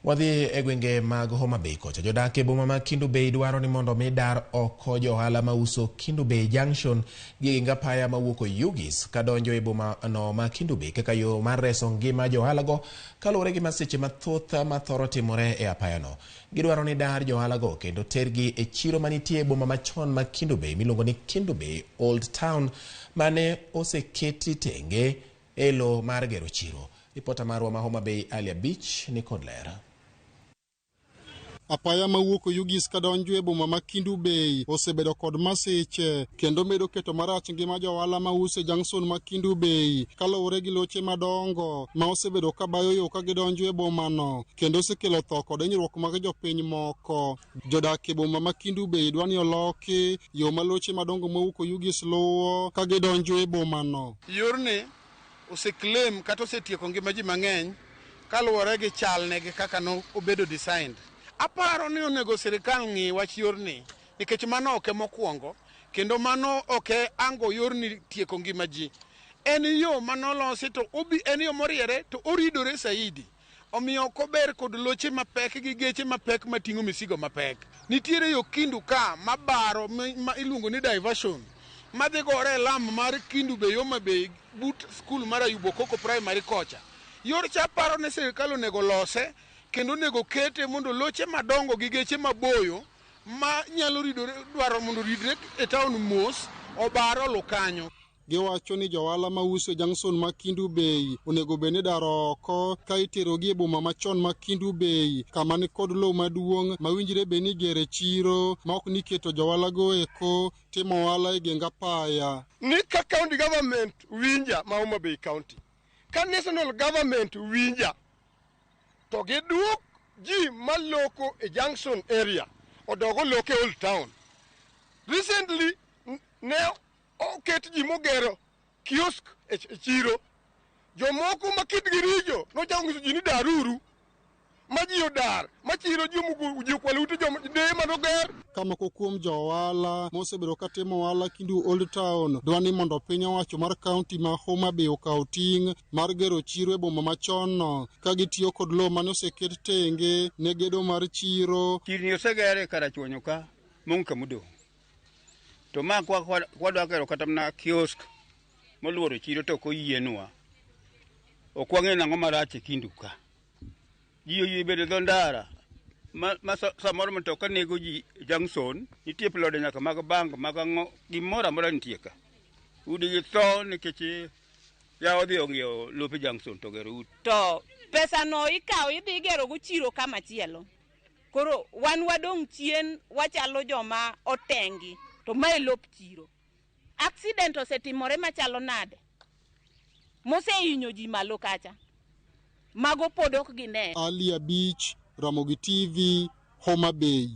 Wadhi e gwenge mag Homa Bay kocha. Jodak e boma ma Kendu Bay dwaro ni mondo mi dar oko jo ohala mauso Kendu Bay Junction gi e apaya mawuok Oyugis kadonjo e boma no ma Kendu Bay kaka yo mar reso ngima jo ohala go kaluwore gi masiche mathoth mathoro timore e apaya no. Gidwaro ni dar jo ohala go kendo tergi e chiro manitie e boma machon ma Kendu Bay miluongo ni Kendu Bay Old Town mane oseketi tenge e lo mar gero chiro. Ripota marwa ma Homa Bay Ali Abich ni kod ler. Apaya mawuok Oyugis kadonjo e boma ma Kendu Bay osebedo kod masiche kendo medo keto marach ngima johala mauso e junction ma Kendu Bay kaluwore gi loche madongo ma osebedo kabayo yo ka gidonjo e bomano kendo osekelo tho kod hinyruok mag jopiny moko. Jodak e boma ma Kendu Bay dwa ni oloki yo ma loche madongo mawuok Oyugis luwo ka gidonjo e bomano. Yorni oseclaim kata osetieko ngima ji mang'eny kaluwore gi chalne gi kaka nobedo designed. Aparo ni onego sirikal ng'i wach yorni nikech mano ok e mokwongo kendo mano ok e ango yorni tieko ngima ji. En yo manolosi to obi, en yo moriere to oridore saidi. Omiyo ok ober kod loche mapek gi geche mapek mating'o misigo mapek. Nitiere yo Kindu ka mabaro ma iluongo ni diversion madhi gore e lam mar Kendu Bay Homa Bay but skul mar Ayubo Koko Primary kocha. Yor cha aparo ni sirikal onego lose kendo onego kete mondo loche madongo gi geche maboyo ma nyalo ridore dwaro mondo oridre e town mos obar olu kanyo. Giwacho ni johala mauso e junction ma Kendu Bay onego bed ni daro oko ka iterogi e boma machon ma Kendu Bay kama ni kod lowo maduong' mawinjre bed ni igere chiro ma ok ni keto johala go eko timo ohala e geng apaya. Ni ka county government winja ma Homa Bay County, ka national government winja to giduok ji maloko e junction area odog olok e old town. Recently ne oket ji mogero kiosk e chiro. Jomoko ma kitgi richo nochako nyiso ji ni daruru ma ji odar ma chiro ji omuko ji okwalo ute joma deye manoger. Ka moko kuom jo ohala mosebedo ka timo ohala Kendu Old Town dwa ni mondo piny owacho mar kaunti ma Homa Bay okaw ting' mar gero chiro e boma machon no ka gitiyo kod lowo mane oseket tenge ne gedo mar chiro. Chirni oseger e Karachuonyo ka maonge kamodong'. To ma kwadwa gero kata mana kiosk moluoro chiro to ok oyienwa. Ok wang'eyo nang'o marach e Kendu ka. Ji oyie bedo e dho ndara ma samoro mtoka nego ji e junction, nitie plode nyaka mag bank mag ang'o, gimoro amora nitie ka. Udi gi tho nikech yawo odhi ong'iewo lope junction to ogero udi. To pesano ikawo idhi igero go chiro kama chielo. Koro wan wadong' chien wachalo joma otengi to mae lop chiro. Accident osetimore machalo nade? Mosehinyo ji malo kacha. Mago pod ok gine. Ali Abich, Ramogi TV, Homa Bay.